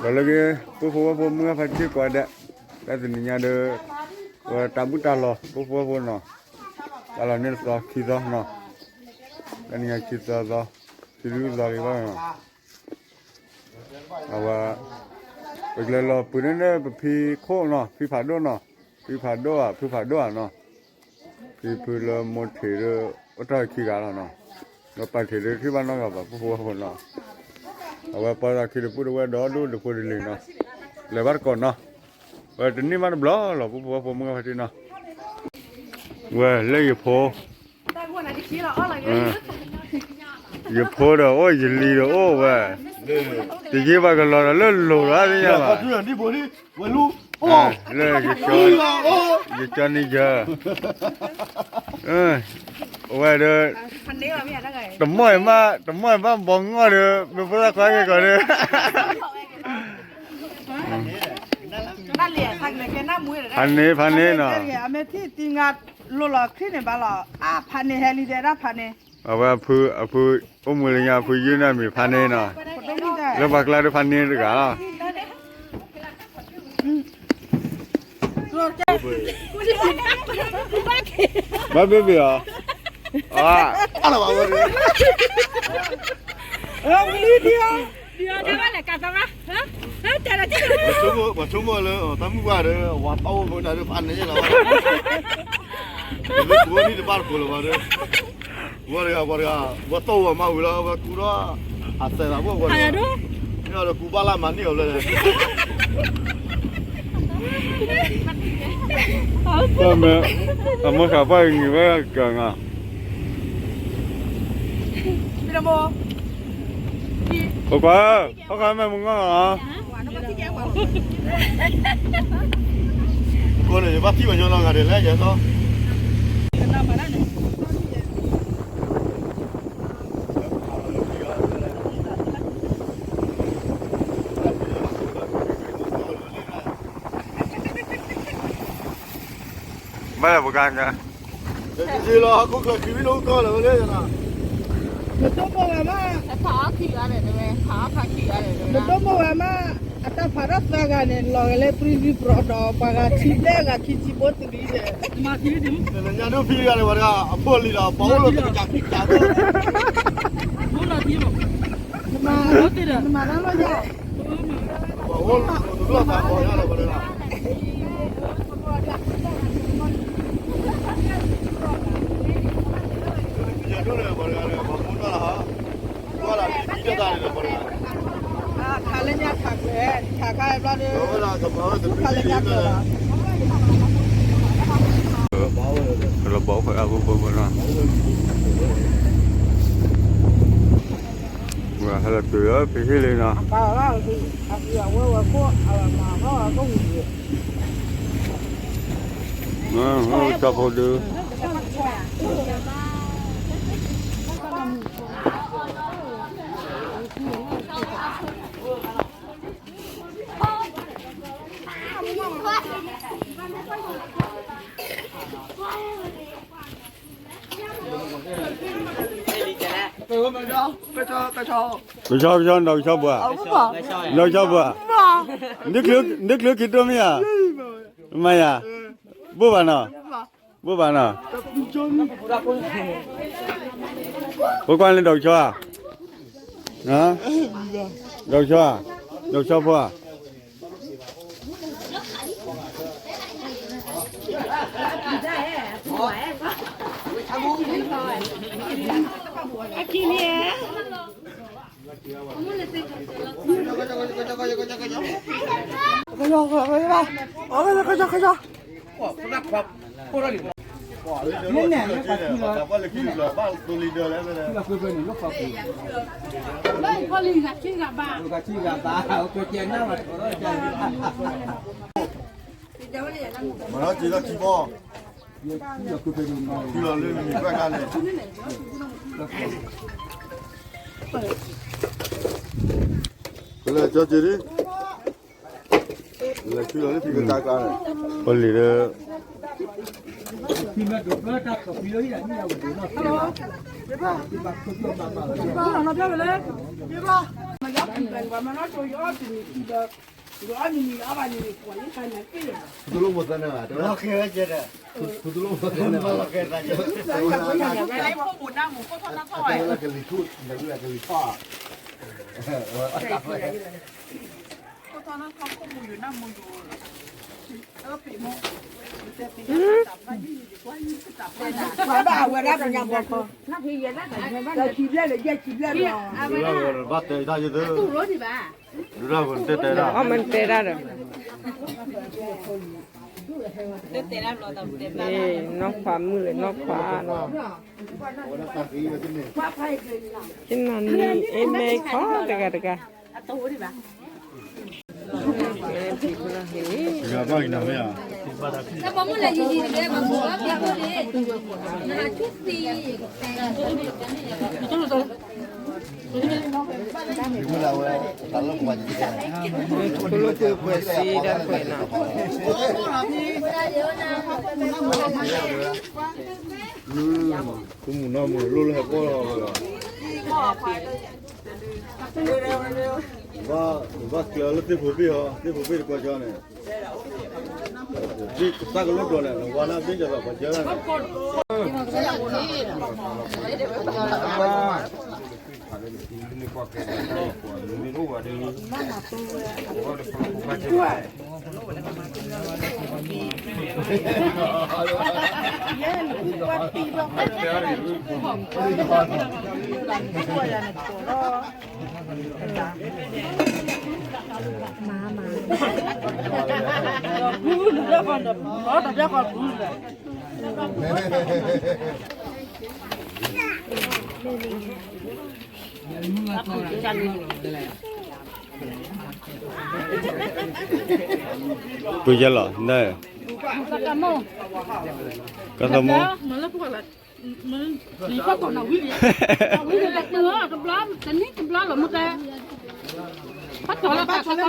ဒီးလၢက့ၤ ပုၢ်ဖိဝဲၢ်ဖိမုၢ်ဂၢ်ဖါတံၢ်ကိးဂၤဒဲး, တၢ်တနံၤညါဒီး ဝဲတၢ်ဘူၣ်တၢ်လီၤ ပုၢ်ဖိဝဲၢ်ဖိနီၤ, တၢ်လီၤန့ၢ်တသီခံသီနီၤ, တၢ်နံၤညါခံသီသီ, ခံသီသီလံဘၣ်နီၤ, အဝဲ ပကလဲၤလီၤပုၢ်န့ၣ်န့ၣ် ပဖံခိၣ်နီၤ, ဖံဖးဒိၣ်နီၤ, ဖံဖးဒိၣ်ဧါ, ဖုဖးဒိၣ်ဧါနီၤ, ဖံဖုလၢမိၢ်ထံးဒီး အိၣ်တ့ၢ်ခံဂၤလီၤနီၤ, ဒီးပၢ်ထံးဒီးထံၣ်ဘၣ်နီတဂၤဘၣ် ပုၢ်ဖိဝဲၢ်ဖိနီၤ, အဝဲပၢ်သးခံဒီးပုၢ်ဒီဝဲၢ်ဒီဒိၣ်ဒီဖိတလံၤနီၤ, လဲၤဘၣ်တကိးနီၤ, ဝဲတနံၣ်မးတဘျီလီၤ ပုၢ်ဖိဝဲၢ်ဖိမုၢ်ဂၢ်ဖါတံၢ်နီၤ, ဝဲလၢယဖိ ယဖိဒီးအိၣ် ယလံၤဒီးအိၣ်ဝဲ, တယ့ၢ်ဘၣ်ကလီၤဒီးလၢလိၤလီၤသ့ၣ်ညါဘၣ်, လၢ ယကၠီန့ၢ်ယၤ, အဝဲဒီး တမီၢ်အံၤမး တမီၢ်အံၤမးဘီငီၢ်ဒီး မ့ၢ်ဖိသၣ်ခွါက့ၤကီးဒီး ဖးန့ၢ် ဖးန့ၢ်နီၤ, အမ့ၢ်ထံၣ်တံၤငါလိၤလီၤခရံာ်န့ၣ်ဘၣ်လီၤ အါဖးန့ၢ်ဟဲလံတဲဒၣ်ဖးန့ၢ်, အဝဲအဖု အဖု အိၣ်မူလၢညါ အဖုယုၢ်န့ၢ်အမံၤဖးန့ၢ်နီၤ, လၢပှၤကျါဒီးဖးန့ၢ်တဂၤလီၤ. ဘၣ်ဘ့ၣ်ဘ့ၣ်အီၤ, အဝဲ ပှၤဆိကမိၣ်လၢတၢ်မုၢ်ပှၢ်ဒီး ဝၤတီအိၣ်ဖိတၢ်ဒီးဖးန့ၢ်လီၤ, လၢကူဝဲနံၣ်တဘၣ်တကိးလၢၤဘၣ်ဒီး ဝဲတဂၤ ပှၤတဂၤ ဝဲတီအိၣ်ဝဲမၤဝံၤလီၤ ဝဲကူဒီး အသဲးသးဘိၣ်ဝဲတဂၤ, မ့ၢ်အီၤဒီးကူဘၣ်လၢမၤန့ၢ်အီၤလၢ ပှၤမ့ၢ် အမိၢ်ဃာ်ပှၢ်ဂ့ၤဝဲကၤငါ, ပကွၢ်, ပကွၢ်မ့ၢ်မုၢ်ငီၢ်လီၤ, ကိးန့ၣ် ယဘၣ်ထံၣ်ပှၤညီနီၢ်ဂၤဒဲးလဲၣ် ယဲသိး ဘၣ်လၢပကါညါ, လီၤ ဟီၣ်ခိၣ်ချၢခံဝံၤလၢကီၢ်လၢဝဲလဲၣ်, နတိၢ်မိၢ်ဝဲမး, နတိၢ်မိၢ်ဝဲမး, အတၢ်ဖးထီၣ်သၢဂၤန့ၣ် လီၤဂာ်လၢပြံပြံပြီဒီး ပှၤဂၤထံဘျဲၣ်ဂၤခံဆံဘိတဂၤဒီး, ညါဒိၣ်ဖံဂၤန့ၣ် ပှၤတဂၤ အဖိအလံၤဒီး ပှၤအိၣ်လီၤတကးခံကးဘိ, နမၤတၢ်လီၤယၤ ခါလၢညါ ခါကျဲ, ခါခါဘျီဒီး, ခါလၢညါကျဲလီၤ, ကလီၤဘီဖဲအဘိဘိဘိနီၤ, ဟဲလီၤတုၤလၢဖံဟ့ၣ်လံနီၤ, အဝဲဝဲခိၣ်, အဝဲမၤဘၣ်ဝဲခိၣ်ဝံၤ, ကၠီဖိဒုး ကဆီ ကဆီ ဒီးကဆီပှၤ, ဒီးကဆီပှၤ, နကျိခံတိမ့ၢ်ဧါ, မ့ၢ်ဧါ, ဘိၣ်ဘၣ်နီၤ, ဘိၣ်ဘၣ်နီၤ, ပကွၢ်လၢဒီးကဆီဧါ, ဒီးကဆီဧါ, ဒီးကဆီဖိဧါ မၤထီၣ်က့ၤလီၢ်ခံဘီ, ခံလီၤလၢနမံၤပှၢ်ခါန့ၣ်, ကလဲၤကၠီက့ၤဒ်, လဲၤခံလီၤလၢဖံကတၢ်ကျါန့ၣ်, ပလံၤဒီး Hello. တလိၣ်မသးန့ၣ်ဘၣ်, တဝဲလၢကလံၤထူၣ်, တဝဲလၢကလံၤထီၣ်, ပှၤဘၣ်အဝဲဒၣ်ပညါဘီခီ, တဆံဘျဲၣ်လၢယဲၢ်ဆံဘျဲၣ်လီၤ, ဘၣ်တဲတၢ်ယသ့, ဒုရၢ်ဂိၢ်တဲတဲဒၣ်, အီၣ်မ့ၢ်တဲဒၣ်ဒီး, နီၢ်ခွါမုၣ်လၢနီၢ်ခွါနီၤ, ယနီၢ်နံၤအ့ၣ်မဲခီတဂၤတဂၤ, ကျိၣ်ဖိကွဲးစ့ဒၣ်ကွဲးနီၤ, ဖိမုၣ်နီၢ်မုၣ်လိၣ်လၢဟဲပီၢ်လီၤ, ဘၣ်ကျၢၤလၢသ့ၣ်ဖိဘ့ၣ်ဟီ, သ့ၣ်ဖိဘ့ၣ်တကွၢ်ကၠီန့ၣ်, သးကလိၣ်ဘျီန့ၣ် နဝါလၢအဘ့ၣ်ကၠီလီၤ ပှၤကၢန့ၣ် ပယလီၤ, ကသမိၢ်, တဘျီ, တနံၣ်တဘျီလီၤမ့ၢ်ကဲ, ဘၣ်ကီလၢဖး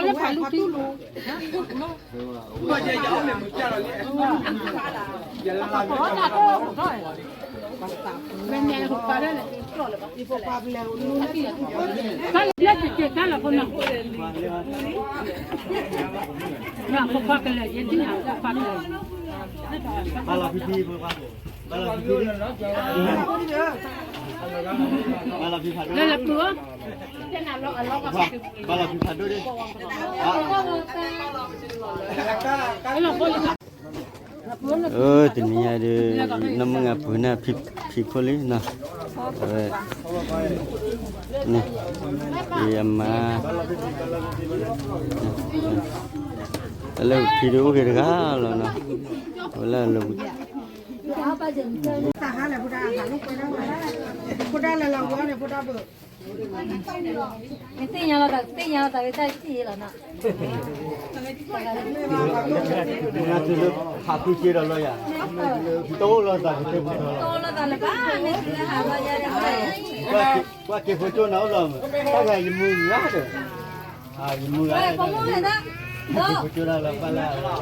လီၤဖးလူၤတံၢ်, တၢ်လၢကဲကဲတၢ်လၢဖိနီၤ, ဖိခွါကလဲၤယဲၢ်တံၢ်, ဖိခွါကလဲၤ, လၢလၢပူၤ, အၢ တနံၤညါဒီး နီၢ်မုၢ်ဂၤပှ့ၤန့ၢ်ဖံဖိလံနီၤ, အဝဲ, န့ၣ်, အမါ, လၢဖံဒုးအိၣ်က့ၤတဂၤလီၤနီၤ, အဝဲလၢလၢ, ဖိဒါလဲၤလီၤဝဲန့ၣ် ဖိဒါဘၣ် မ့ၢ်သ့ၣ်ညါလီၤသး သ့ၣ်ညါလီၤသးဝဲတၢ်ထံၣ်လီၤနီၤ, မုၢ်ဂၤသုလၢဟးဃုစ့ဒီးလီၤယၤ, တအိၣ်လီၤသးကတဲပူၤထီၣ်လီၤ, တအိၣ်လီၤသးလၢၤဘၣ် မ့ၢ်သုလၢဟးလီၤယၤဒီး, ကွၢ်က့ၤဖိကၠိနၤအိၣ်လီၤ, တၢ်ဂၤယမုၢ်ဂၤဒီး, ယမုၢ်ဂၤ, ဖိမုၣ်ဝဲဒၣ်, ဒီး,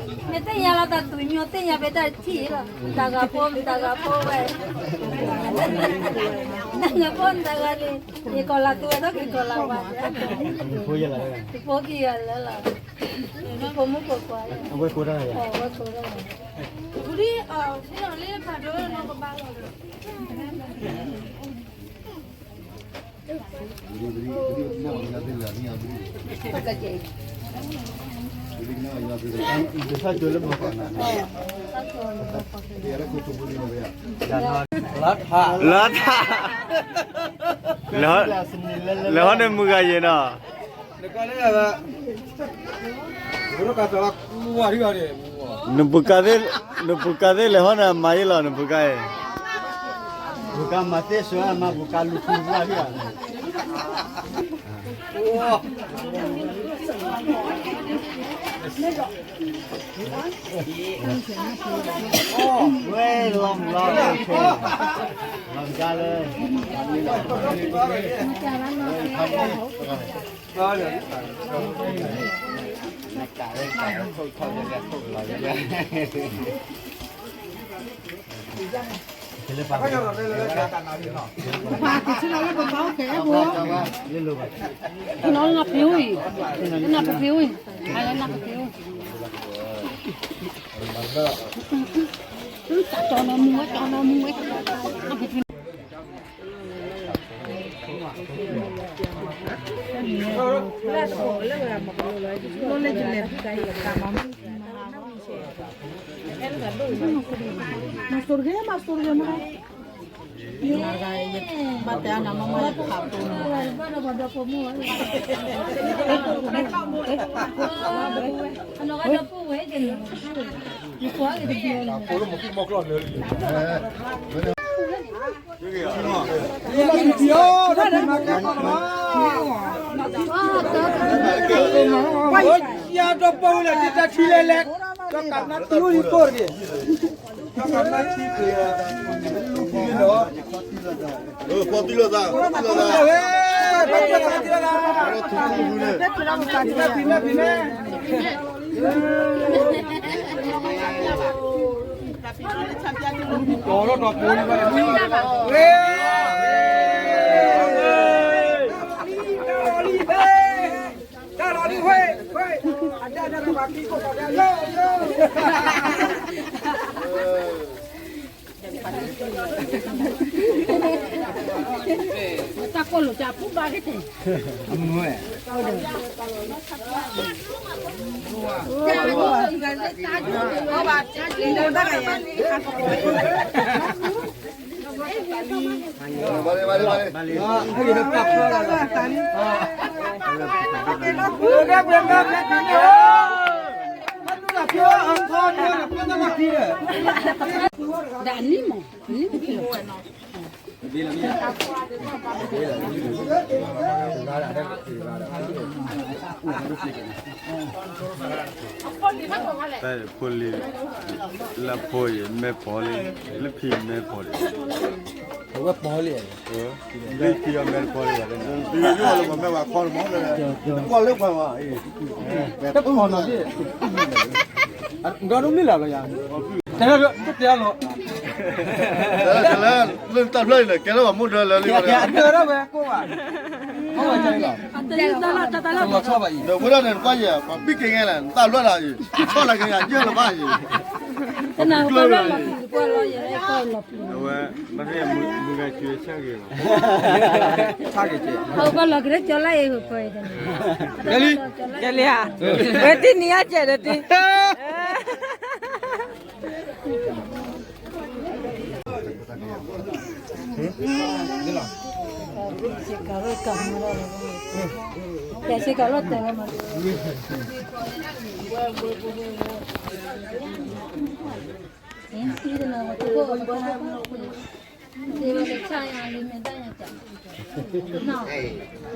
မ့ၢ်သ့ၣ်ညါလီၤသးသူၣ်ညိၣ် သ့ၣ်ညါဖဲတၢ်ထံၣ်လီၤ, တၢ်ဂၤဖိ တၢ်ဂၤဖိဝဲ, တၢ်ဂၤဖိ တၢ်ဂၤန့ၣ်, ယကီၤလၤသူဝဲဒီးက့ၤကီၤလၤဝဲ, ယဖိက့ၤယၤလၢလီၤ, ယဖိမုၣ်ဖိခွါ, အဝဲကိးတၢ်, အဝဲကိးတၢ်, လၢထး, လၢဟီန့ၣ်မုၢ်ဂၤယဲၢ်နီၤ, နပူၤကါသ့ၣ်လဲၤဟီန့ၣ် မၤယဲၢ်လီၤ နပူၤကါအံၤ, ပူၤကါမၤသ့ၣ်စၢၤမၤပူၤကါလူၤထူပှၢ်ဒံးဧါ, ဝဲလီၤမုၢ်လီၤ, လီၤမုၢ်လီၤလၢ, နကးလၢကးလၢခိၣ်ထီၣ်လၢလၢခိၣ်လီၤလၢ, ပှၤက့ၤဆ့လီၤလၢပပှၤအိၣ်ဖဲဘိ, နနၢ်ပဖ့ဝံၤ, နနၢ်ပဖ့ဝံၤ, အနၢ်ပဖ့ဝံၤ, တၢ်တီၢ်နီၢ်မူဝဲ, တီၢ်နီၢ်မူဝဲ, တၢ်ကိၢ်လိာ်စၢ်ဖူဘၣ်က့ၤတ့ၢ်, ဒ်အနံၣ်မး, အနံၣ်မး, ဖိလံၤ, လၢဖိအံၤမဲာ်ဖီလံ, လၢဖံမဲာ်ဖီလံ, အဝဲဖီလံ, လၢဖံအမဲာ်ဖီလံ, ကွၢ်လၢပှၤမဲာ်ဝဲခီလီၤမး, ကွၢ်လၢပှၤဝဲ, တဖီနီၤ, ဒီးမ့ၢ်လၢလီၤယၤ, တဲလီၤ, တဲလီၤ, လၢတၢ်ဖျၢၣ်အံၤန့ၣ် ကဲလၢပှၤမိၢ်ဒၢလၢလံ, အဒၢးဒၣ်ဝဲကိးဘၣ်, ဒီးဝဲဒၣ်န့ၣ်တပှၢ်ယဲၢ် ပှၤပံးက့ၤငဲလၢ နတၢ်ဖျၢၣ်လၢအံၤ ဆီၣ်လၢက့ၤယၤယဲၢ်လၢၤဘၣ်အံၤ, ကျၢၢ်လၢအံၤ, အဝဲ, ဘၣ်သ့ၣ်မုၢ်ဂၤစုဆၣ်ဂ့ၤဘၣ်, ဆၣ်ဂ့ၤကဲ, ပကလီၤကရၢကၠီလၢအံၤ, ကဲလံ, ကဲလံဧါ, ဝ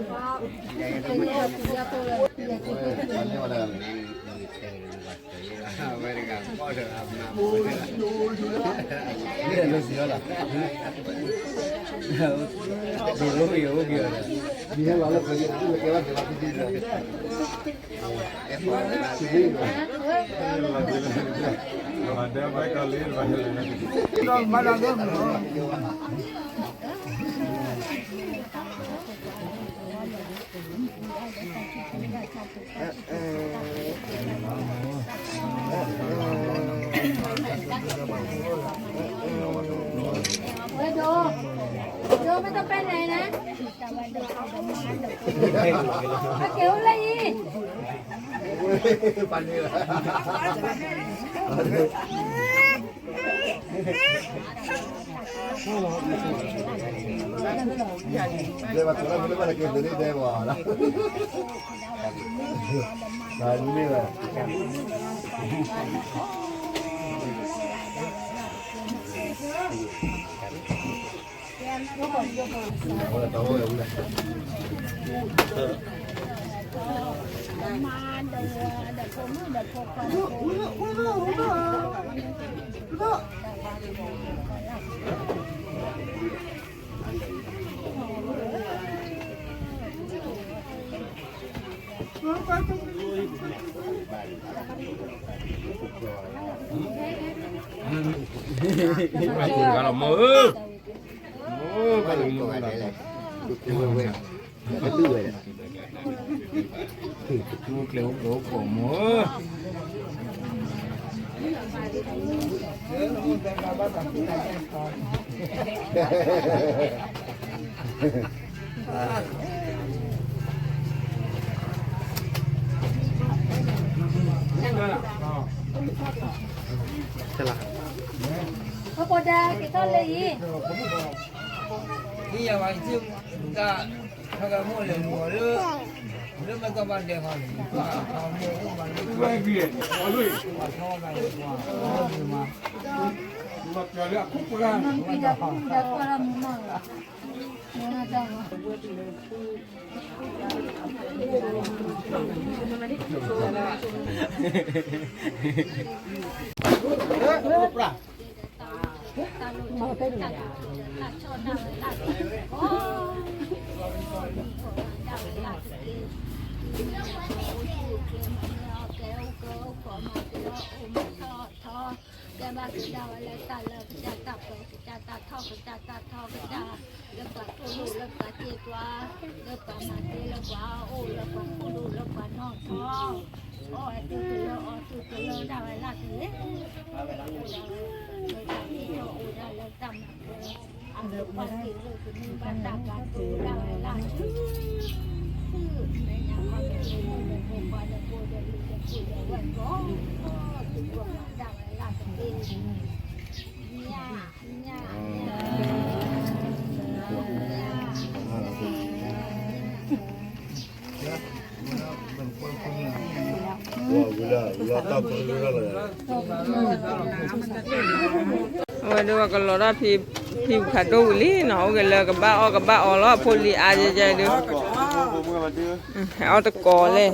ဲတနံၤအကဲဒီးတံၢ် ဝဲဒိ, ဒိ မ့ၢ်တပဲလဲၣ်န့ၣ်, အကဲအိၣ်လၢအံၤ, ဂၤလီၤမိၢ်ဧၢ, မိၢ်ဘၣ်လီၤမိၢ်ဘၣ်လီၤ, ကျဲအိၣ်ကျဲအိၣ်ကိးမိၢ်ဧၢ. ကဲဘၣ်ကစၢ်ဝဲလၢတၢ်လၢကစၢ်တၢ်ပှဲၤကစၢ်တၢ်ထီကစၢ်တၢ်ထီကစၢ် လၢပှၤကိၢ်ဒိၣ်လၢပှၤစ့ပှၤ လၢပှၤခိၣ်ဒိၣ်လၢပှၤနီၢ်ထီ အီၣ်ဝဲတူၢ်တလၢအီတူၢ်တလၢဒၣ်ဝဲလၢ်တလ့ လၢတၢ်မၤကဲ အဝဲဒၣ်ကလီၤတၢ်ဖံဖံဖးဒိၣ်ဝံၤလံနီၤ အိၣ်က့ၤလၢကဘၣ်အီၣ်ကဘၣ်အီလီၤ ဖိလံၤအါယဲယဲဒုး ဟဲအီၣ်တကိးလဲၣ်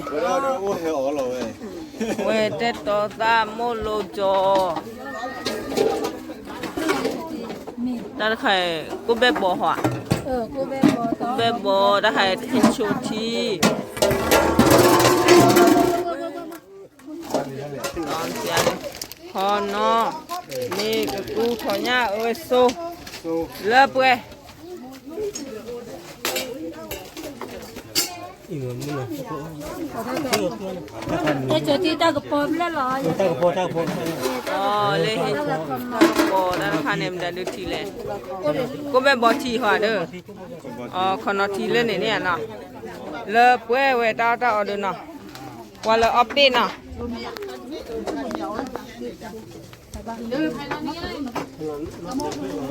ဝဲတဲတီသၣ်မိၢ်လိကၠီ တၢ်တခါအံၤ ကိၣ်ဘဲၣ်ဘီဟီဧါ, ကိၣ်ဘဲၣ်ဘီ တၢ်တခါအံၤ ထံဆိထံ ဟီနီၤ မ့ၢ်ကကူထီၣ်ညၣ်အဝဲစိ လၢပှဲၤ တၢ်ကပီၤဘျဲၣ်လီၤ တၢ်ကပီၤ တၢ်ကပီၤ လၢဟ့ၣ် တၢ်ကပီၤတၢ်တခါန့ၣ် မတၤဒုးထံလဲၣ်, ကိၣ်ဘဲၣ်ဘီထံဟီဧါဒီး, ခီနီၤထံလၢန့ၣ်န့ၣ်နီၤ, လၢပှဲၤဝဲတၢ်အီၣ်တၢ်အီဒီးနီၤ, ပှၤလၢအီၣ်ပ့ၣ်နီၤ လၢယဖါတံၢ်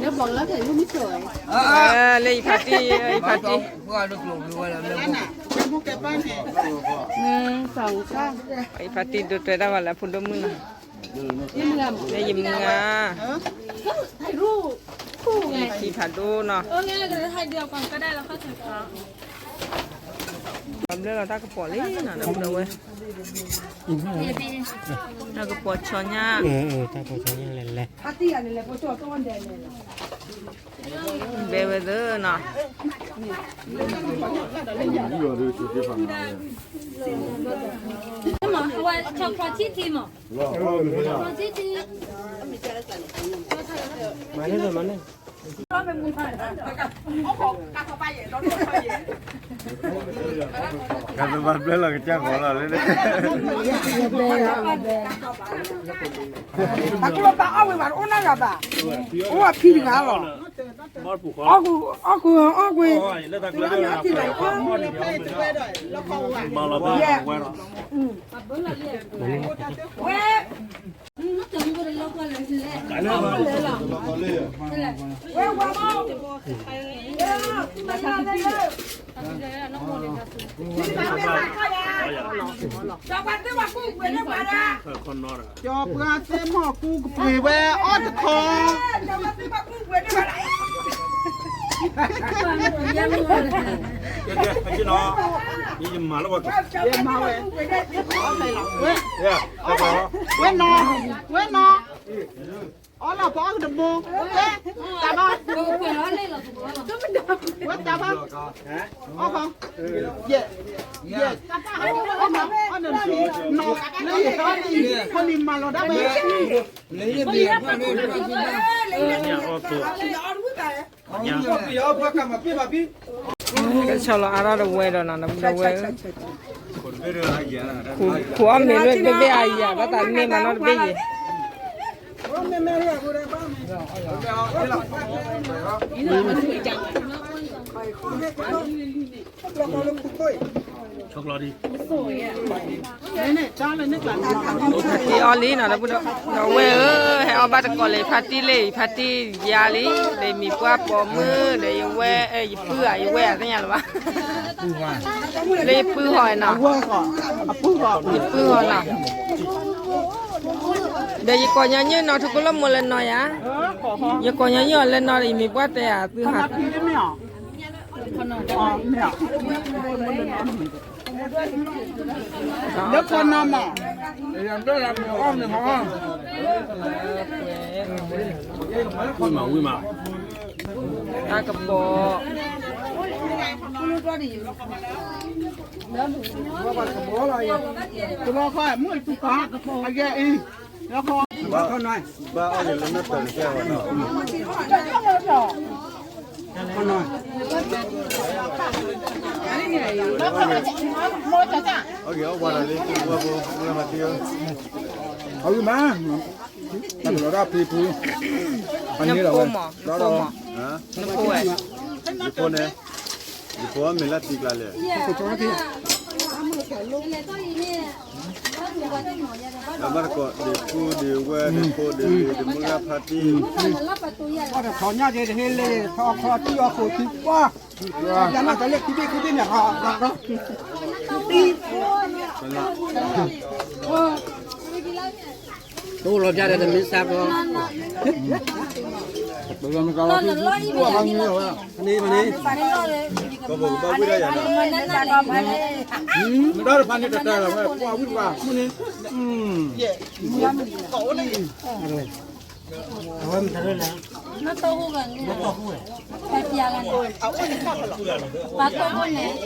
ယဖါတံၢ် ယဖါတံၢ်ဒိၣ်တဲာ်တၢ်ဂီၤလၢအဖိဒိၣ်မုၣ်နီၤ, လၢယမုၢ်ဂၤ, ယထံဖးဒိၣ်နီၤ, ဘျဲၣ်လီၤတၢ်ကပီၤလံနီၤ ဒီပုၢ်ဒီဝဲၢ်, တၢ်ကပီၤဆီညၣ်, တၢ်ကပီၤဆီညၣ်လဲၣ်လဲၣ် ဘဲဝဲသ့နီၤ, မ့ၢ် ကသဘၣ်ဘျဲၣ်လီၤကစၢ်ဂီၤလီၤလၢ အကျိၤပာ်အီၣ်ဝံၤဘၣ် တအိၣ်နီတဂၤဘၣ်, အိၣ်ဝဲဖံတဂၤလီၤ, အီၣ်ကွံာ် အီၣ်ကွံာ်, ဝဲ ဝဲ ဝဲ စီၤပၤသ့ၣ်မီၢ်ကူကပှ့ၤဝဲအီၣ်တခီ, ဝဲနီၤ, ဝဲနီၤ, အီၣ်လီၤပအီၣ်ကတဘိ, တၢ်ဘၣ် ဝဲတၢ်ဘၣ်, အီၣ်ခီ, ယဲ, ယဲ, အီၣ်နၢ်, အီၣ်နၢ်, န, န, န, နမၤလီၤဒၣ်ဝဲ, ကဆီလီၤအါထီၣ်တဝဲဒီးနီၤ, တဝဲ, ခိးအီၣ်မ့ၤလၢတဘ့ၣ်အယၤ ဘၣ်သးန့ၢ်မးနီတဘ့ၣ်ယဲၢ် ဖါတံၢ်အီၣ်လံနီၤ, ဒီပုၢ်ဒီဝဲၢ်, ဒီးဝဲၢ်ဧၢ, ဟဲအီၣ်ဘၣ်တကိးလၢယဖါတံၢ်လံ, ယဖါတံၢ်ယါလံ, ဒီးမံၤပှၢ်ပိာ်မုၣ်, ဒီးယဝဲၢ်, ယပုၢ်ဧါ, ယဝဲၢ်ဧါ, သ့ၣ်ညါလၢၤဘၣ်, လၢယပုၢ်ဟီၣ်နီၤ, ယပုၢ်ဟီၣ်နီၤ, ဒီးယကိးညီနုၢ်နီၤ ထူကိလၢမိၢ်လၢနီၤယါ, ယကိးညီနုၢ်အီၤလၢနီၤဒီး ယမံၤပှၢ်တဲဧါ, သုဟး လၢခီနီၤမး, ဝံၤမး, ဝံၤမး, တၢ်ကပီၤ, ကပီၤလီၤ, ကပီၤခီ, မုၢ်တူၢ်ခီ, အယဲအံၤ, လၢခီ, ဘၣ်အီၣ်ယၤလၢနတၢ်ကဲဝဲနီၤ အီၣ်က့ၤအီၣ်ဝဲဒၣ်လံ ဖိဖိဖိ မုၢ်မၤတံၢ်ဧၢ, အဝံၤမး, တၢ်ကလီၤဒၣ်ဖံဖု, အန့ၣ်လီၤဝဲ, နဖိမး, နဖိဝဲ, ယဖိန့ၣ်, ယဖိအမ့ၢ်လၢတံကျါလဲၣ်, လၢဘၣ်တကိး ဒ့ၣ်ဖူဒ့ၣ်ဝဲ ဒ့ၣ်ဖိဒ့ၣ်လံၤ ဒ့ၣ်မုၢ်ဂၢ်ဖါတံၢ်, အီၣ်တထီၣ်ညၣ်က့ၤတဟ့လ့ၣ် ထီၣ်ခီထံအီၣ်ခိၣ်ထံကွၢ်, ယၤမ့ၢ်တၢ်လၢခံဘ့ၣ်ခံဘ့ၣ်န့ၣ်, တအိၣ်လီၤပျၢ်ဒီးတမ့ၢ်စၢ်ဘီ, န့ၣ်, မတၤတဖၣ်န့ၣ်တတၢ်လီၤဝဲ ပှၤဝံၣ်တပှၤမုၢ်န့ၣ်, အဝဲမတၤလၢလဲၣ်,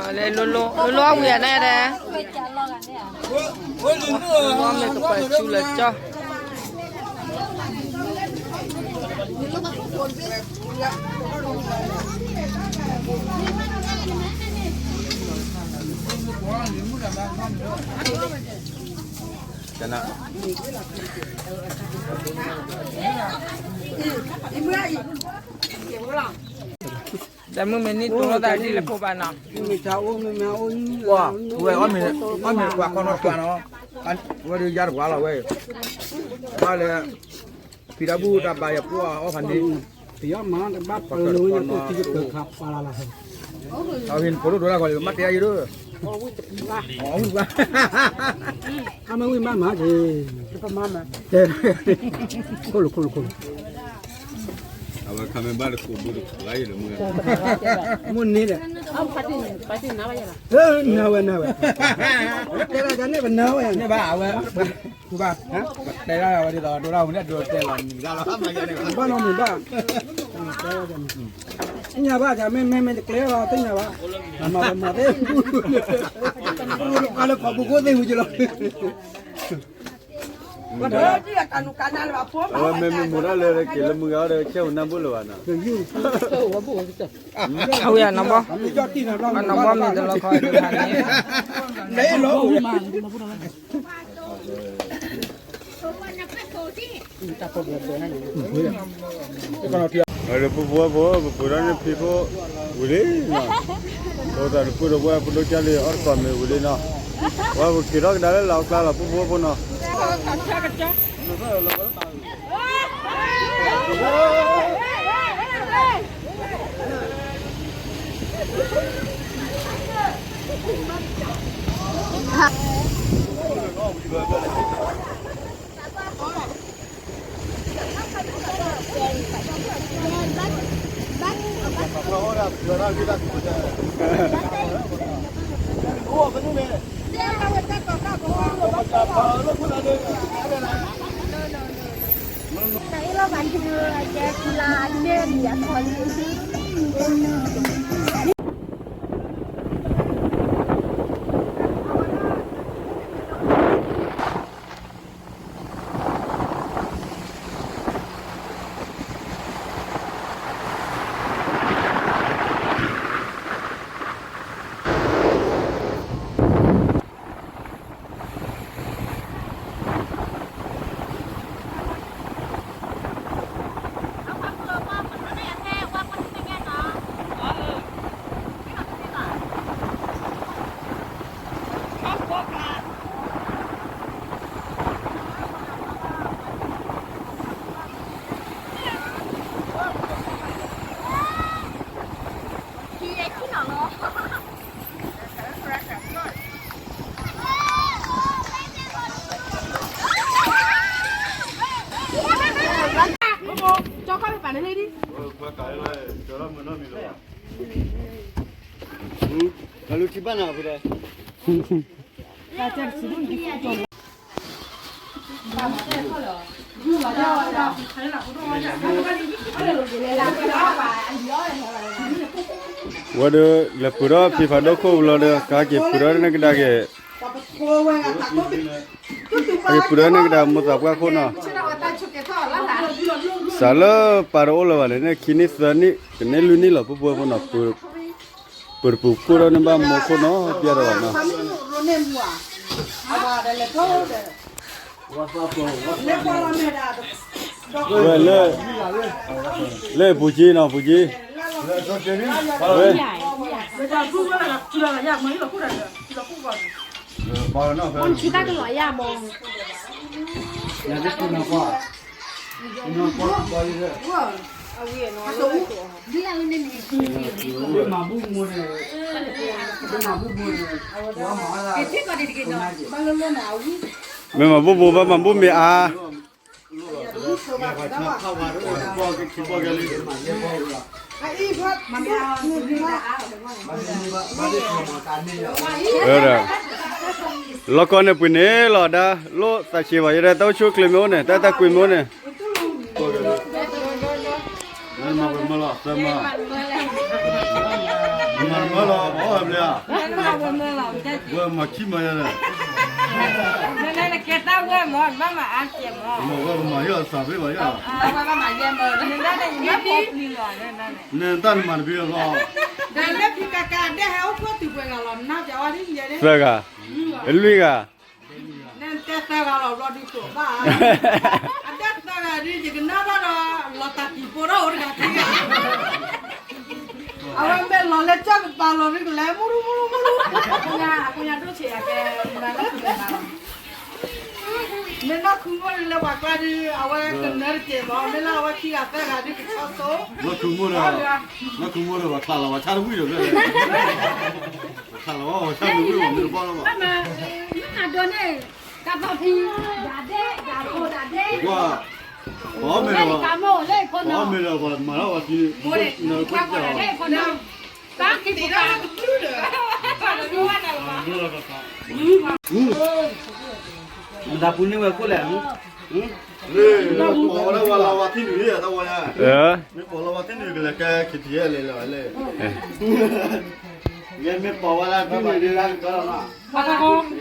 လဲၤလိၤလိၤ လိၤလိၤအဝံၤအနဲဒဲး, လိၤလိၤမ့ၢ်ကပၤဆူလၢကၠီ ကနၣ်, တမုၢ်မ့ၢ်နံၣ်တိၢ်လိာ်သးဒ်လဲၣ်ဖိဘၣ်နီၤ, ဝဲအီၣ်မ့ၤ, အီၣ်မ့ၤတပှၤခီနီတပှၤနီၤ, ဝဲဒုးယါတပှၤလီၤဝဲ, ဘၣ်လၢ ဖံတၢ်ဘူၣ်တၢ်ဘါယပှၤအီၣ်ဖးန့ၣ်, ပယီၤမၤတဘၣ်ပလီၤဝဲန့ၣ် ပတံၤကပၢၤခးပှၤလၢ်လၢ်, အဝဲဖိဒိၣ်ဒိၣ်တၢ်ဂီၤလံ မ့ၢ်တဲအါယံၤဒိၣ်, အဝံၣ်ဘၣ်, အမ့ၢ်ဝံၣ်ဘၣ်မၤက့ၤ, ခိၣ်လိာ်ခိၣ်လိာ်ခိၣ်လိာ်, အဝဲခါမ့ၢ်ဘၣ်တခိၣ်ဘိတခိၣ်လါယံၤလၢမုၢ်, မုၢ်န့ၣ်ဒီး, နၢ်ဝဲနၢ်ဝဲ, တဲဒၣ်န့ၣ်ပနၢ်ဝဲ, န့ၣ်ဘၣ်အဝဲ တဲဒၣ်ဝဲဒ်သိးဒိၣ်ဒၣ်ဝဲန့ၣ်ဒိးတဲလီၤမံၤဒၣ်လီၤ, ဘၣ်နီၤမံၤဘၣ်, သ့ၣ်ညါဘၣ် မ့မ့မ့ၢ်တကျဲလီၤ သ့ၣ်ညါဘၣ်, မၤမၤသ့ၣ်, လၢကီၢ်ပူၤခိၣ်သ့ၣ်ဝံၤကလီၤ, အဝဲမ့မ့ၢ်မိၢ်ဒၣ်လၢက့ၤလၢမုၢ်ဂၤဒီး ကဲဝဲနၢ်ဘူၣ်လၢၤဘၣ်နီၤ, အဝဲအနီၢ်ဘီ, အနီၢ်ဘီမ့ၢ်တလီၤခီတဖၣ်န့ၣ် ဒီးပူဖိဖိ ပပှ့ၤဒီးန့ၣ်ဖံဖိဝံၤလံနီၤ, ဒီးတၢ်တပူဒီးဝဲ ပဒိကၢ်လံ အီၣ်တကိးမ့ၢ်ဝံၤလံနီၤ, ဝဲပက့ၤထီၣ်ကဒါလၢလၢ်အကျါလီၤ ပူဖိဖိနီၤ. ကၠီခီၣ်ပပာ်န့ၣ်လံဒ် ကလူထံဘၣ်နၤဖိဒီး ဝဲဒီး လဲၤပှ့ၤဒီးဖံဖးဒိၣ်ခိၣ်ပူၤလီၤဒီး ကဟဲက့ၤပှ့ၤဒီးန့ၢ်ကဒါက့ၤ က့ၤပှ့ၤဒီးန့ၢ်ကဒါမိၢ်သးပှၢ်ခိၣ်နီၤ, စးလၢပၢ်တအိၣ်လၢၤဘၣ်န့ၣ် န့ၣ်ခံနံၣ်သၢနံၣ် ကန့ၢ်လွံၢ်နံၣ်လီၤ ပှဲၤပှဲၤဖိနီၤ, ပှ့ၤတပူၤခိၣ်ဒီးန့ၢ်ဘၣ်မိၢ်ခိၣ်နီၤ ပျဲဒီးဘၣ်နီၤ ဝဲလၢ လၢပူၤကံနီၤ ပူၤကံ, ဝဲ မ့ၢ်မၤဘူၣ်ဘိဘၣ်မၤဘူၣ်မ့ၢ်အါ လီၢ်ကီၢ်န့ၣ်ပှ့ၤန့ၣ်လီၤဒၣ် လိၣ်သးဆံးဘၣ် ယဲဒၣ်တၢ်အိၣ်ဆူၣ်အိၣ်ချ့မ့ၢ်အိၣ်န့ၣ် တၢ်တၢ်ကွံမ့ၢ်အိၣ်န့ၣ် မၤတမၢလီၤ သၢမၢ, မၤတမၢလီၤ ပှၤအီၣ်ဝဲဘျဲဧါ, ဝဲမၤခံမၤယဲလဲၣ်, နကဲတၢ်ဝဲမၢ် ဘၣ်မၤအါကဲမၢ်, မၤဝဲကမၤယဲၢ်အသးဖဲဘၣ်ယဲၢ်, နတၢ်နမၤတဘျီလီၤ, ဒီးလၢဖံကၤကၤဒဲးဟဲအိၣ်ဖှိၣ်တုၤပှဲၤဂၤလီၤ နါပျးဝဲဒ်ယဲဒၣ်, သၢဂၤ, လွံၢ်ဂၤ နတဲသၢဂၤလီၤဘျီဒုးတိာ်ဘၣ်, အတဲသၢဂၤဒုး ယကနၣ်ဘၣ်ဒီး လီၤတၢ်တံၤဖိဒီးအိၣ်တဂၤခံဂၤ, အဝဲမ့ၢ်လီၤလၢကၠီၣ်ကပၤလီၤဒုးကလဲၤမူရူမူရူမူရူ, မ့ၢ်နီၢ်ခူမိၢ်ဒုးလၢပှၤကျါဒုး အဝဲကနၢတက့ၢ်ဘၣ်, မ့ၢ်လၢအဝဲခံဂၤသၢဂၤဒုးကဆီသိ, နီၢ်ခူမိၢ်ဒီး နီၢ်ခူမိၢ်ဒီးပှၤချးလီၤပှၤဆါတဝံၣ်ဒီး ပှၤချးလီၤပှၤဆါတဝံၣ်မ့ၢ်တဘၣ်လီၤဘၣ်, မ့ၢ်ဒိးန့ၣ် တၢ်သီၣ်ဖံ ဒၣ်ဒဲ ဒၣ်ဖိဒၣ်ဒဲ, ပှၤမ့ၢ်ဒီး ပှၤမ့ၢ်ဒီးပှၤမၤထီၣ်ပှၤသံ, ပှၤကိးဒၣ်ဒဲဖိနီၤ, တၢ်ခံပူၤတၢ်တဘျုးဒီး မတၤပူၤန့ၢ်ဝဲခိၣ်လဲၣ်, မ့ၢ်ပိာ်လီၤဝဲထံနုၤလံ တၢ်ဝဲယါ, မ့ၢ်ပိာ်လီၤဝဲထံနုၤကလဲၤကဲ ခ့တံၢ် လဲၤလီၤလဲၣ်, မ့ၢ်ပိာ်ဝဲလၢထံနုၤလံ လၢကကီလီၤနီၤ,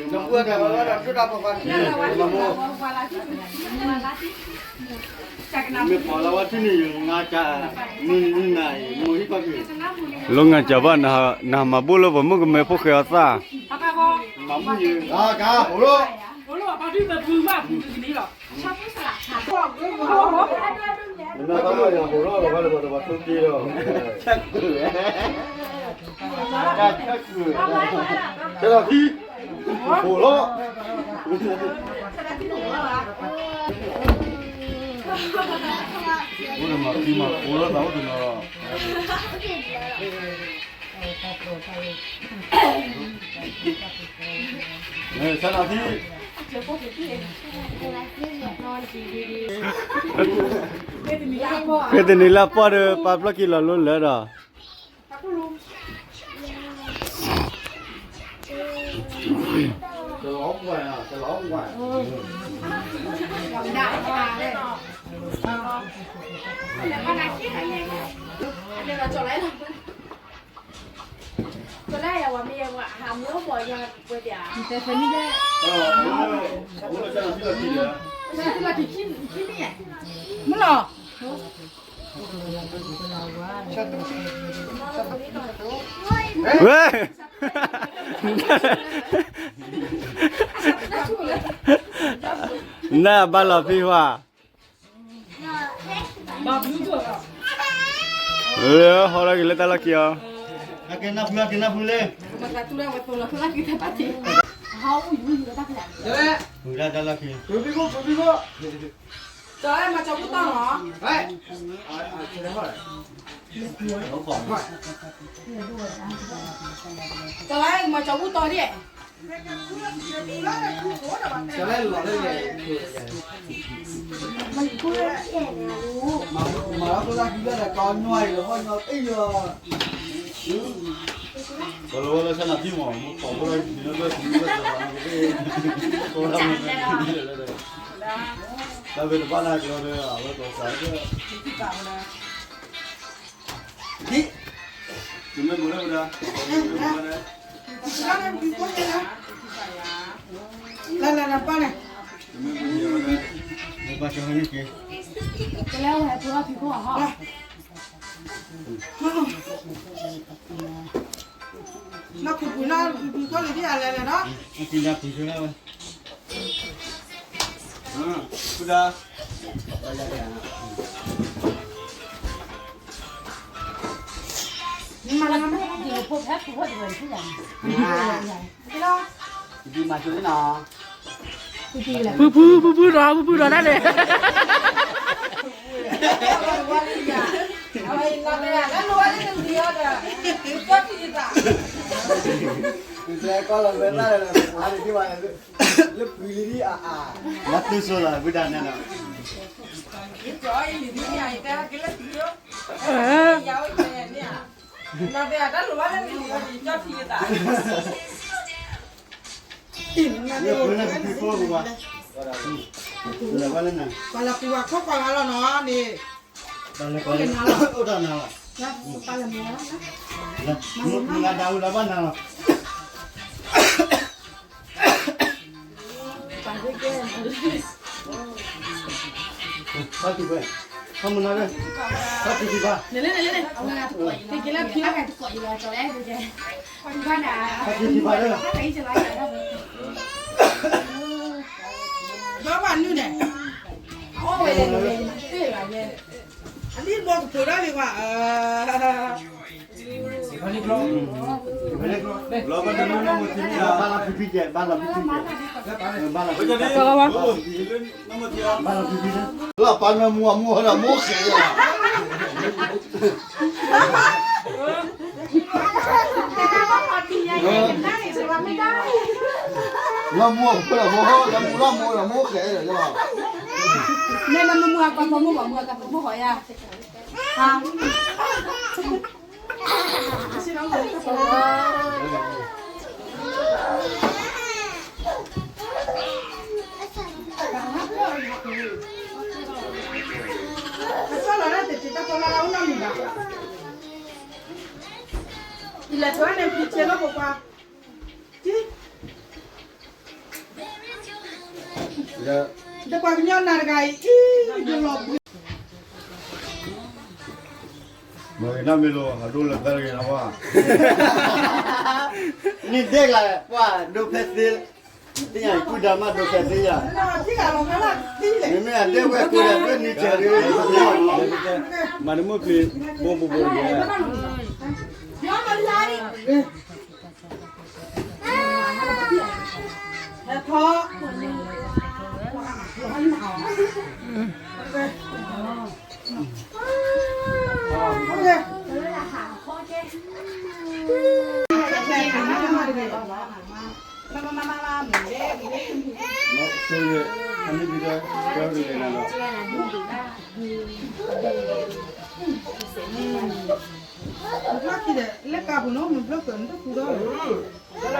မ့ၢ်ပိာ်လီၤဝဲထံနုၤ နၤကၢ် နၤအံၤ မိၢ်ဟံၣ်ခီၣ်က့ၤ, လိၣ်ငါစၢ်ဘၣ် နဟးမၤဘူၣ်လၢပှၤမုၣ်ကမဲဖိဃဲၤအီၤသၣ်, မၤဘူၣ်ယံၤ ကၢ်ကၢ် အိၣ်လီၤ အိၣ်လီၤ ဘၣ်ဒုးပပူၤဘၣ်ပူၤကန့ၣ်လီၤ, နတၢ်လၢယၤဟိးထီၣ်လီၤ ဘၣ်လၢဘၣ်တဘၣ်ဆိက့ဒီး, တၢ်ဆၢကုၢ်, တၢ်လီၤခံ, ဟိးလီၤ, အိၣ်ဒီးမၤခံမၤဃိလီၤ သးအိၣ်တနီၤလီၤ. ဖဲတနံၤလၢအပှၢ်ဒီး ပာ်ဖျီၣ်ခံလီၤလိလၢဒီး, တလီၤပှဲၤ, တလီၤပှဲၤ, ဒၣ် မုၢ်လီၤ. ဝဲ, နဘၣ်လီၤဖံဝါ, ဟီထီၣ်က့ၤလၢတၢ်လီၢ်ခံအီၤ, ကဲနၢ်ဖု, ကဲနၢ်ဖုလဲၣ်. ဖုဖု ဖုဖုဒီး ဖုဖုဒီးတၢ်န့ၣ် လၢပှၤလံဒ်အါအါ, လၢသုစိၤလီၤ ဝံဒၣ်န့ၣ်လီၤ. လၢပှၤလၢပှၤခိၣ်ပှၤလၢနၤ, ပှၤလၢပှၤခိၣ်ပှၤလၢနၤလီၤန့ၣ်, ပှၤလၢပှၤလၢအိၣ်ဒီးနၤလီၤ, မုၢ်ဂၤဒၣ်ဝဲလၢဘၣ်နၤလီၤ. ဖါတံၢ်ဝဲ, ဖါမုၢ်နၤဝဲ, ဖါတံၢ်တံၢ်ဘၣ်, ဖါတံၢ်တံၢ်ဘၣ်လၢ, အဒံၣ်ဘီကပၢၤဒၣ်လံကွၢ်, ဘၣ်လီၤဖံဖံကဲ, ဘၣ်လီၤဖံဖံကဲ, ဘၣ်လီၤဖံဖံ, ဘၣ်လီၤဖံဖံ, လၢပၢ်မ့ၢ်မူအမိၢ်ဒီးမိၢ်ဃဲးလီၤ, လၢမူအဖိဒီးမိၢ်, လၢမူလၢမိၢ်ဒီးမိၢ်ဃဲးလီၤ, မ့ၢ်မူအကီၢ်မိၢ်ဘၣ်, မူအကီၢ်မိၢ်ဃဲးယၤ, ဒီးပှၤကညီနၤတဂၤအံၤ, ဒ်လီၤဘှံး, မ့ၢ်ဂ့ၤနၢ်မ့ၢ်လိာ် အဒိလၢဖဲတဂ့ၤနၢ်ဝါ, န့ၣ်ဒဲကလး ပှၤဒိဖဲသ့, သ့ၣ်ညါအံၤ ကူၣ်ဒါမးဒိဖဲသ့ယၤ, မ့မ့ၢ်အဒဲဝဲၢ်ကိးဒီး ဒိၣ်နံၤစၢၤဒ်, မၤတမုၢ်ကျံၤ ဘိဘိဘိတဂ့ၤ, လၢကးပူၤနီၤ မ့ၢ်ဘျီၣ်ကၢၤနတၢ်ကူဒီး, လၢမူ, လၢမူ, လၢမူ,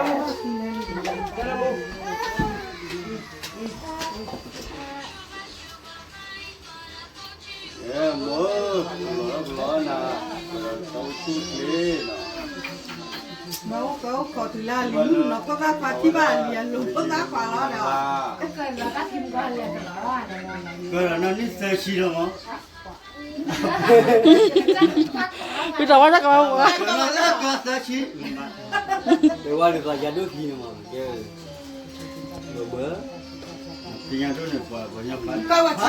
လၢမူ, ကီၢ်တုၤလၢအလံၤနီၤ ဖိသၣ်ခွါထံၣ်ဘၣ်အလံၤအလိၤ ဖိသၣ်ခွါလီၤဒီး ကလီၤနီၢ်နံၣ်သၢဆံလီၤမး ဝံၤတၢ်ဝါတၢ်ကမၤဝဲ ကလီၤလၢကသၢဆံ ပဝါဒ်သိးယၤဒိၣ်သံန့ၣ်မး ကဲ ဘၣ် သ့ၣ်ညါဒိၣ်န့ၣ် ပှၤပှၤညါဖး ဖး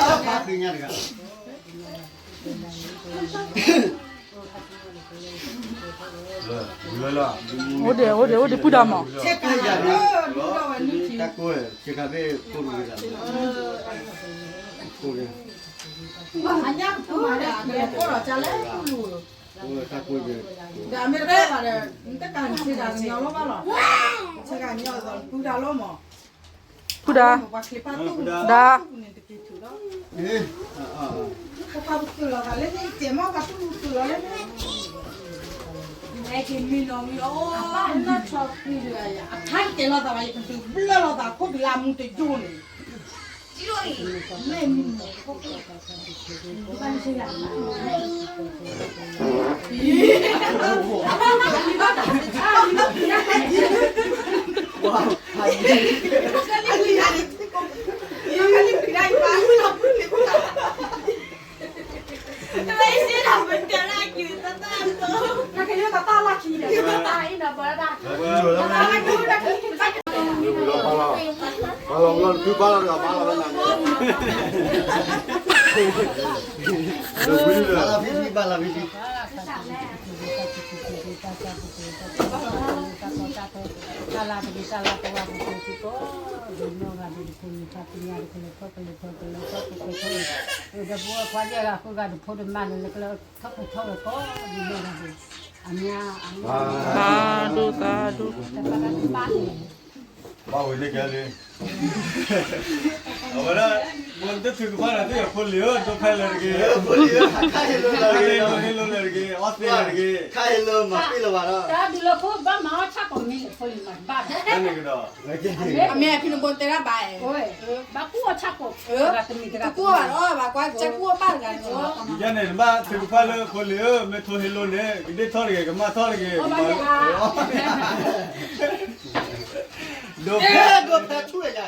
သ့ၣ်ညါတဂၤ အိၣ်ဒံး အိၣ်ဒံး အိၣ်ဒံး ပုၢ်ဒၢ်မး တၢ်ကိၢ် ဆ့ကၤဘ့ၣ်ကိၢ်တဝံၤလၢ ကိၢ်ဒံး တၢ်ကိၢ်ဒံး ဒီးမ့ၢ်တဘၣ်ဘၣ်ဒီး နတကၤဆ့ကၤညီလီၤဘၣ်လီၤ ဆ့ကၤညီဒီးပုၢ်ဒၢ်လီၤမး ပုၢ်ဒၢ် ဒၢ် ပကပတုာ်လီၤသးလၢန့ၣ် ကဲမီၢ်ပကပတုာ်လီၤလၢန့ၣ် အထါတဲလီၤသးဘၣ် ယကဒုးဘျၢလီၤသးခိၣ်တုၤလၢအမူတယိၣ်န့ၣ် တၢ်လၢတဂ့ၤ တၢ်လၢတဝါ ပကစံးကီး ဒ်နီၢ်ဂၤဒ်တဖိလံၤ ဖးသညါတကလၢၤထီၣ်ကလၢၤထီၣ်ကလၢၤထီၣ်ကလၢၤထီၣ်ကလၢၤထီၣ် ဒီးပဝဲခွါယဲၢ်ဂၤဃုဂၤတဖိတမါန့ၣ် လၢကလၢထီၣ်ကလၢၤထီၣ်ဝဲကီး ဒ်နီၢ်ဂၤဒ် အမါ သးဒူသးဒူ တဘၣ်တဘၣ်န့ၣ် ဘၣ်ဝဲန့ၣ်ကဲလံ အဝဲဒၣ် မ့ၢ်တထုးကဖၣ်ဒီး သ့ၣ်ဖိလံၤဧၢ ဒိဖဲလၢတဂ့ၤ ဟ့ၣ်လိာ်လၢတဂ့ၤ အီၣ်သ့လၢတဂ့ၤ ခါဟ့ၣ်လၢမၤပ့ၣ်လၢၤဘၣ်ဒီး တၢ်ဒုးလၢဖိဘၣ်မၤအီၣ်ဆၣ်ကိးမံၤလၢဖိလံၤမၤတဘၣ်ဒီး တၢ်န့ၣ်ကဒီး အမ့ၢ်ဖံနဘိတဲတၢ်ဘၣ် ဘၣ်ကူၣ်အီၣ်ဆၣ်ကိး တမံၤတဂၤ ကူၣ်အီၣ်ဘၣ်ဒီး ဘၣ်ကွၢ်ကၢ်ကူၣ်အီၣ်ဘၣ်တဂၤန့ၣ် ယန့ၣ် နဘၣ်ထုးကဖၣ်လၢဖိလံၤဧၢ မ့ၢ်ထိဟ့ၣ်လိာ်န့ၣ် ကဒ့ၣ်ထီၣ်တဂ့ၤ ကမၣ်ထီၣ်တဂ့ၤ ကမၤ ဒိဖဲ ဒိဖဲဆူၣ်ယၤ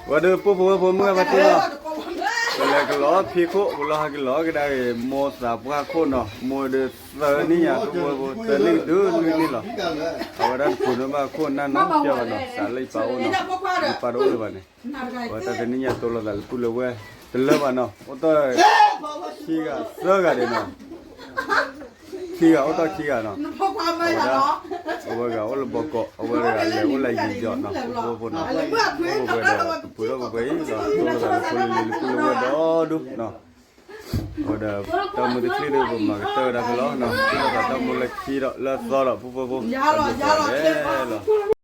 ဝဲဒၣ်ပှၤဖိဝဲၢ်ဖိမုၣ်ဘၣ်တ့ၢ်လီၤ ပလဲၤကလီဖံးခိၣ် ပလီၤဟးကလီကဒါက့ၤ မိၢ်သးပှၢ်ခိၣ်နီၤ မိၢ်ဒီးသၢနံၣ်ညါ ပှၤဖိဝဲၢ်ဖိ သၢနံၣ်ဒုနွံနံၣ်လီၤ အဝဲဒၣ်တပူၤန့ၣ်ဘၣ်ခိၣ်နၢ်နီၤ ပျၢ်ဘၣ်နီၤ စးလၢယပၢ်အိၣ်နီၤ ယပၢ်တအိၣ်လၢၤဘၣ်န့ၣ် အဝဲတၢ်တနံၣ်ညါတိၢ်လိာ်သးလၢပုၢ်လၢဝဲၢ် တလၢဘၣ်နီၤ အိၣ်တ့ၢ် ခံဂၤသၢဂၤဒဲးနီၤ ခံဂၤအိၣ်တ့ၢ်ခံဂၤနီၤ အဝဲဒၣ် အဝဲဂၤအိၣ်လၢဘီကီး အဝဲတဂၤလဲၤအိၣ်လၢယံၤယီၤနီၤ ဖိဖိနီၤ ဖိဖိဒီး တပူၤဒီးပှဲၤအံၤဒီး တိၢ်လိာ်သးလၢဖိလံၤလၢပုၢ်လၢဝဲၢ်ဒီဒူၣ်နီၤ အဝဲဒီး တၢ်မူတချံဒီး ပမၤကတၢၢ်ဝဲဒၣ်ဖဲလီၤနီၤ တၢ်မူလၢခံဒီးလၢသီဒီး ဖိဖိဖိ တၢ်ဒိၣ်သီဒဲးလီၤ